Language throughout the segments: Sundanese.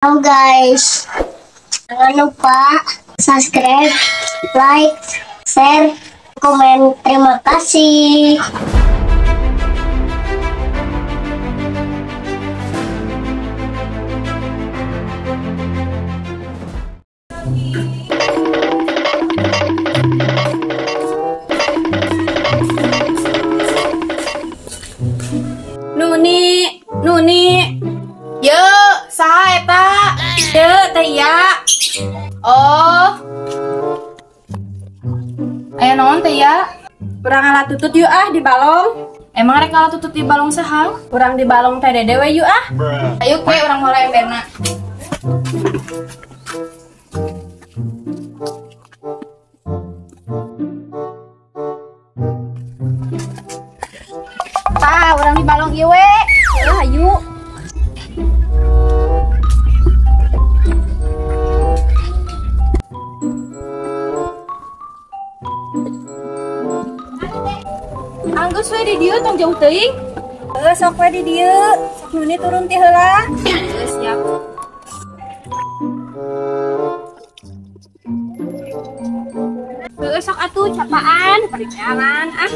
Halo guys, jangan lupa subscribe, like, share, komen. Terima kasih. Nuni, Nuni. Ye, saha eta? Ye, teh ya. Oh. Aya naon teh ya? Urang ngala tutut yuk ah di balong. Emang rek ngala tutut di balong saha? Urang di balong teh Dede we yuk ah. Ayo kue urang heula emberna. Tah, urang di balong ieu we. Ayo. Anggus we di dieu tong jauh teuing. Heuh, sok we di dieu. Sok Nuni turun ti heula. Geus siap. Heuh, sok atuh capaan, perjalanan ah.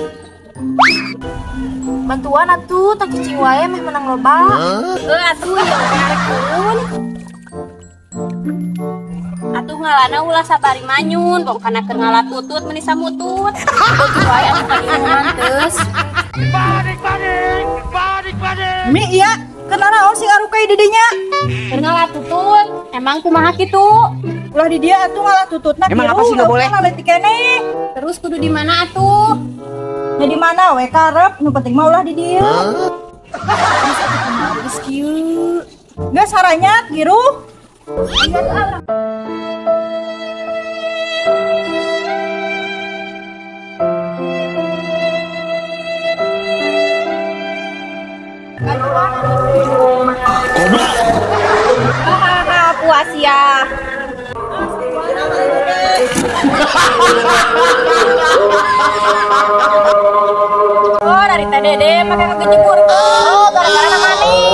Bantuan atuh tong cicing wae meh menang loba. Heuh atuh ieu arek turun. Atuh ngalana ulah sabari manyun, bong kana keur ngala tutut meuni samutut. Atuh wae atuh kaginuman teus. Panik panik, panik panik. Mi iya, kenapa naon sing arukai di dinya? Keur ngala tutut, emang kumaha kitu? Ulah di dia atuh ngala tututna. Emang apa sih nggak boleh? Leutik keneh. Terus kudu di mana atuh? Ya di mana we karep, nu penting mah ulah di dieu. Terus atuh kumaha geus kieu? Geus haranyat giruh. Iya tuh ah. Hahaha, puas ya. Oh, dari Teh Dede pakai kejemur. Oh, gara-gara namanya.